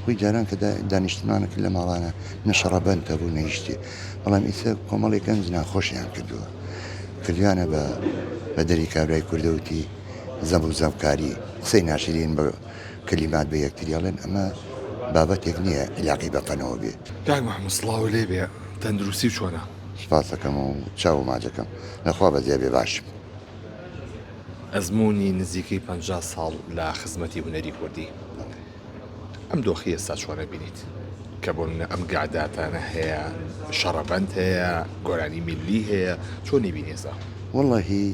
خۆی جاران کە دانیشتنمانە کرد لە ماڵانە نە شەڕەبەند هەبوو نە هیچ شتێ بەڵام ئیسە کۆمەڵێک گەنج ناخۆشیان کردووە کردویانە بە بە دەری کابرای کوردەوتی زەم و زەمکاری قسەی ناشرین بە کەلیمات بە یەکتری ئەڵێن ئەمە بابەتێک نییە عیلاقەی بە فەنەوە بێ. کاک مەحموود سڵاو لێ بێ تەندروستی چۆنە؟ سوپاستەکەم و چاو و ماجەکەم لە خوا بەزیا بێ باشم. ئەزموونی نزیکەی 50 ساڵ لە خزمەتی هونەری کوردی ئەم دۆخی ئێستا چۆن ئەبینیت کە بۆ نمونە ئەم گەعداتانە هەیە شەڕەبەند هەیە گۆرانی میللی هەیە چۆنی بینی ئێستا؟ وەڵاهی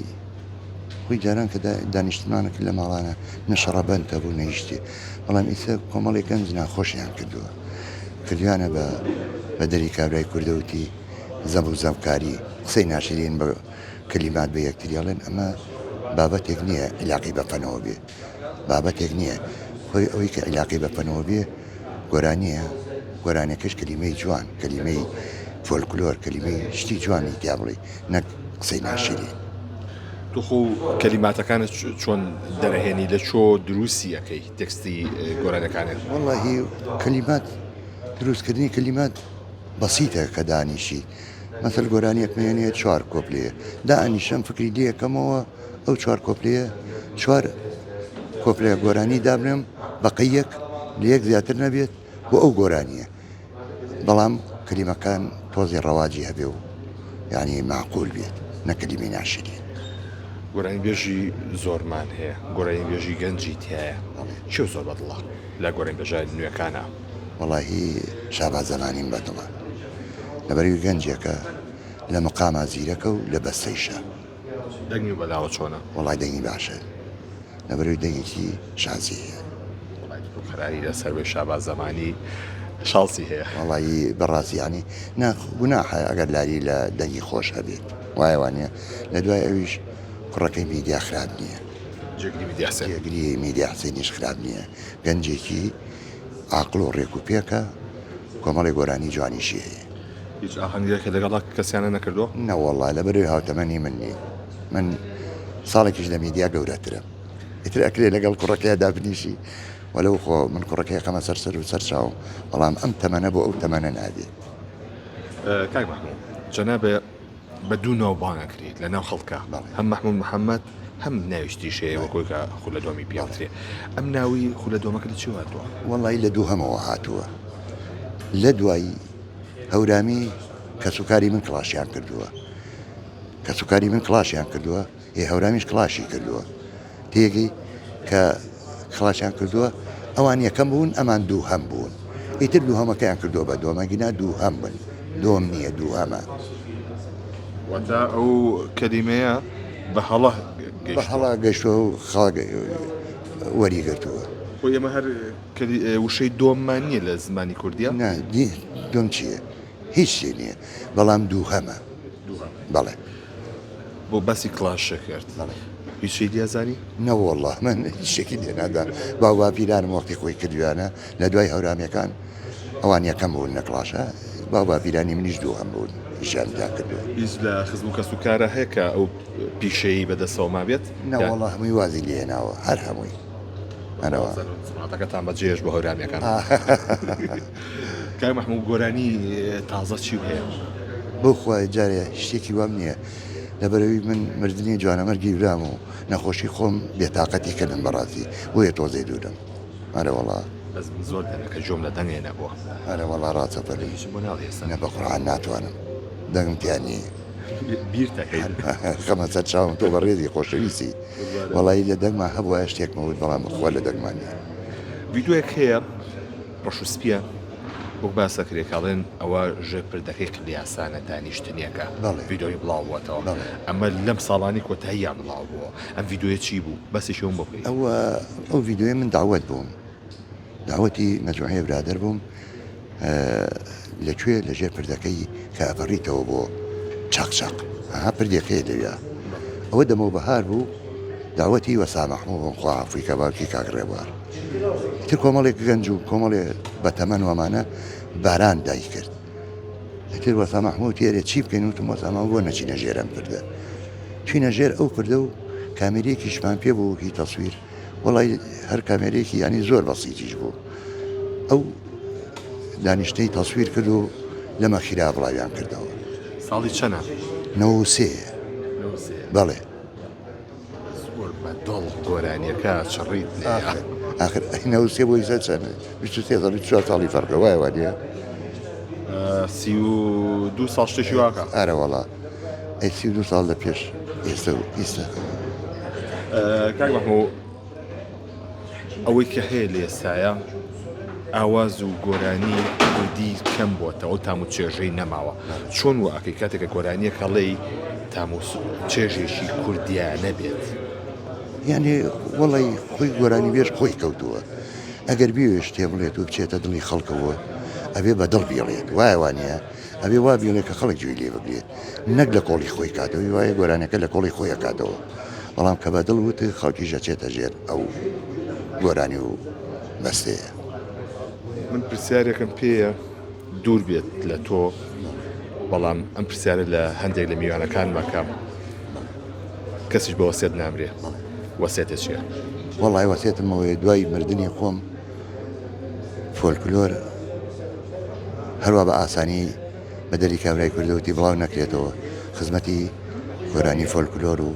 خۆی جاران کە دانیشتنمانە کرد لە ماڵانە نە شەڕەبەند هەبوو نە هیچ شتێ بەڵام ئیسە کۆمەڵێک گەنج ناخۆشیان کردووە کردویانە بە بە دەری کابرای کوردەوتی زەم و زەمکاری قسەی ناشرین بە کەلیمات بە یەکتری ئەڵێن ئەمە بابەتێک نییە عیلاقەی بە فەنەوە بێ بابەتێک نییە خۆی ئەوەی کە عیلاقەی بە فەنەوە بێ گۆرانییە گۆرانیەکەش کەلیمەی جوان کەلیمەی فۆلکلۆر کەلیمەی شتی جوانی تیا بڵێ نەک قسەی ناشیرین. تۆ خۆ کەلیماتەکانت چۆن دەرەهێنی لە چۆ دروستی ئەکەی تێکستی گۆرانیەکانت؟ وەڵاهی کەلیمات دروستکردنی کەلیمات بەسیتە کە دانیشی مەسەل گۆرانیەک مێنێ چوار کۆپلەیە دائەنیشم فکری لێکەمەوە ئەو چوار کۆپلەیە چوار کۆپلە گۆرانی دابنێم بەقەی یەک لە یەک زیاتر نەبێت بۆ ئەو گۆرانیە بەڵام کەلیمەکان تۆزێ ڕەواجی هەبێ و یعنی معقول بێت نە کەلیمەی ناشرین. گۆرانیبێژی زۆرمان هەیە، گۆرانیبێژی گەنجی تیایە، کێ زۆر بەدڵە لە گۆرانیبێژە نوێکانا؟ وەڵاهی شاباز زەمانیم بەدڵە لەبەرئەوەی گەنجێکە لە مقاما زیرەکە و لە بەستەیشە. دەنگی بەلاوە چۆنە؟ وەڵای دەنگی باشە لەبەرئەوەی دەنگێکی شازی هەیە. وەڵای تۆ قەراری لەسەر بێ شاباز زەمانی شانسی هەیە. وەڵایی بەڕاستی یانی نا گوناحە ئەگەر لاری لە دەنگی خۆش هەبێت وایە وانیە لە دوای ئەویش کوڕەکەی میدیا خراپ نییە. جێگری میدیا حسێن. جێگری میدیا حسێنیش خراپ نییە گەنجێکی عاقڵ و ڕێک و پێکە کۆمەڵی گۆرانی جوانیشی هەیە. هیچ ئاهەنگێکت لەگەڵ کەسیانە نەکردووە؟ نەوەڵا لەبەرئەوەی هاوتەمەنی من نین من ساڵێکیش لە میدیا گەورەترم ئیتر ئەکرێ لەگەڵ کوڕەکەیا دابنیشی وەلەو خۆ من کوڕەکەی ئەخەمە سەر سەر و سەر چاوم بەڵام ئەم تەمەنە بۆ ئەو تەمەنە نابێت. کاک مەحموود جەنابێ بە دوو ناو بانگ ئەکرێیت لە ناو خەڵکا هەم مەحموود محەمەد هەم ناویش تریش هەیە وەک ئەوەی کە خولە دۆمی پێ ئەوترێ ئەم ناوی خولە دۆمەکە لە چیەوە هاتووە؟ وەڵایی لە دووهەمەوە هاتووە لە دوای هەورامی کەسوکاری من کڵاشیان کردووە کەسوکاری من کڵاشیان کردووە ئێ هەورامیش کڵاشی کردووە تێگەی کە کڵاشیان کردووە ئەوان یەکەم بوون ئەمان دووهەم بوون ئیتر دووهەمەکەیان کردووە بە دۆمە گینا دووهەم بن دۆم نییە دووهەمە. واتە ئەو کەلیمەیە بە هەڵە بە هەڵە گەیشتووە و خەڵک وەری گرتووە. خۆ ئێمە هەر وشەی دۆممان نییە لە زمانی کوردییا؟ نا دۆم چییە؟ هیچ شتێ نییە بەڵام دووهەمە. بەڵێ. بۆ باسی کڵاشت کرد هیچ شتێکی لێ ئەزانی؟ نەوەڵا من هیچ شتێکی لێ نازانم باو باپیرانم وەختی خۆی کردویانە لە دوای هەورامیەکان ئەوان یەکەم بوون لە کڵاشە باو باپیرانی منیش دووهەم بوون ئیشیان تیا کردووە. هیچ لە خزم و کەس و کارا هەیە کە ئەو پیشەیەی بەدەستەوە مابێت؟ نەوەڵا هەمووی وازی لێ هێناوە هەر هەمووی. ئەرەوە. وڵاتەکەتان بەجێ هێشت بۆ هەورامیەکان. کاک مەحموود گۆرانی تازە چی هەیە؟ بۆ خوای جارێ شتێکی وام نییە لەبەرەوەی من مردنی جوانەمەرگی برام و نەخۆشی خۆم بێتاقەتی کردم بەڕاستی بۆیە تۆزێ دوورم ئەرەوەڵا. بەس من زۆر دەمێکە گوێم لە دەنگێ نەبووە. ئەرەوەڵا ڕاستە فەرمی. هیچم بۆ ناڵێی ئێستا؟ نە بەقورعان ناتوانم دەنگم تیا نییە. بیرت ئەکەی؟ خەمە سەر چاوم تۆ بەڕێزی خۆشەویستی. وەڵایی لە دەنگما هەبوایە شتێکمە وت بەڵام بەخوا لە دەنگما نییە. ڤیدیۆیەک هەیە ڕەش و سپیە وەک باس ئەکرێ کە ئەڵێن ئەوە ژێر پردەکەی قلیاسانە دانیشتنیەکە ڤیدیۆی بڵاو بووەتەوە ئەمە لەم ساڵانی کۆتاییان بڵاو بووە ئەم ڤیدیۆیە چی بوو باسێکی ئەوم بۆ بکەی. ئەوە ئەو ڤیدیۆیە من دەعوەت بووم دەعوەتی مەجموعەی برادەر بووم لە کوێ لە ژێر پردەکەی کە ئەپەڕیتەوە بۆ چاق چاق ئەها پردێک هەیە لەویا ئەوە دەمەو بەهار بوو داوەتی وەسا مەحموو بووم خوا عەفوی کە باوکی کاک ڕێبوار ئیتر کۆمەڵێک گەنج و کۆمەڵێ بەتەمەن وەمانە باران دای کرد ئیتر وەسا مەحموو تێرێ چی بکەین وتم وەسا مەحموو بۆ نەچینە ژێر ئەم پردە چینە ژێر ئەو پردە و کامێرەیەکیشمان پێ بوو هی تەسویر وەڵی هەر کامێرەیەکی ینی زۆر بەسیتیش بوو ئەو. دانیشتەی تەسویر کرد و لە مەخیرا بڵاویان کردەوە. ساڵی چەنە؟ 93. بەڵێ. زۆر بە دڵ گۆرانیەکە چڕیت لێیە. ئاخر ئاخر ئەی 93 بۆ ئیستا چەنە؟ 23 ساڵ 24 ساڵی فەرقە وایە وانیە؟ 32 ساڵ شتێکی واکە. ئارە وەڵا ئەی 32 ساڵ لە پێش ئێستا و ئیستا. کاک مەحموو ئەوەی کە هەیە لە ئێستایا ئاواز و گۆرانی کوردی کەم بۆتەوە تام و چێژەی نەماوە چۆن وا ئەکەی کاتێک کە گۆرانیەک هەڵێی تام و چێژێکی کوردیانە بێت؟ یانێ وەڵی خۆی گۆرانی بێژ خۆی کەوتووە ئەگەر بیەوێ شتێ بڵێت و بچێتە دڵی خەڵکەوە ئەبێ بە دڵ بیڵێت وایە وانە ئەبێ وا بیڵێ کە خەڵک گوێی لێ بگرێت نەک لە کۆڵی خۆی کاتەوە وایە گۆرانەکە لە کۆڵی خۆی ئەکاتەوە بەڵام کە بە دڵ وت خەڵکیش ئەچێتە ژێر ئەو گۆرانی و بەستەیە. من پرسیارێکم پێیە دوور بێت لە تۆ بەڵام ئەم پرسیارە لە هەندێک لە میوانەکانمە کە کەسیش بە وەسێت نامرێ وەسێتە چییە؟ وەڵای وەسێتم ئەوەیە دوای مردنی خۆم فۆلکلۆر هەروا بە ئاسانی بە دەری کابرای کوردەوتی بڵاو نەکرێتەوە خزمەتی گۆرانی فۆلکلۆر و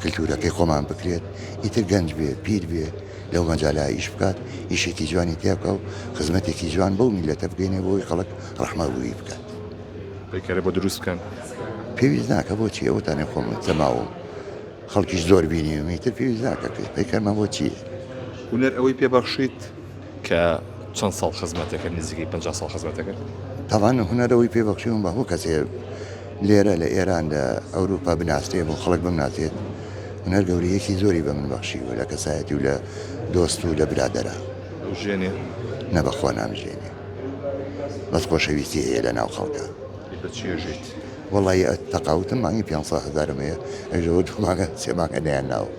کلتورەکەی خۆمان بکرێت ئیتر گەنج بێ پیر بێ لەو مەجالە ئیش بکات ئیشێکی جوانی تیا بکا و خزمەتێکی جوان بەو میللەتە بگەینێ بۆی خەڵک ڕەحمە بووی بکات. پەیکەرە بۆ دروست بکەن. پێویست ناکە بۆچی ئەوەتانێ خۆم تەماوم خەڵکیش زۆر بینیوم ئیتر پێویست ناکە پەیکەرمان بۆ چییە؟ هونەر ئەوەی پێ بەخشیت کە چەند ساڵ خزمەتە کرد نزیکەی 50 ساڵ خزمەتە کرد؟ تاوان هونەر ئەوەی پێ بەخشیوم بە هەموو کەسێ لێرە لە ئێران لە ئەوروپا بناسرێ بۆ خەڵک بمناسێت هونەر گەورەیەکی زۆری بە من بەخشیوە لە کەسایەتی و لە دۆست و لە برادەرا. ئەوژێنێ؟ نە بەخوا نامژێنێ بەس خۆشەویستی هەیە لە ناو خەڵکا. ئەی بە چی ئەژیت؟ وەڵایی تەقاوتم مانگی 500 هەزارم هەیە ئەویش ئەوە دوو مانگە سێ مانگە نەیان ناوم.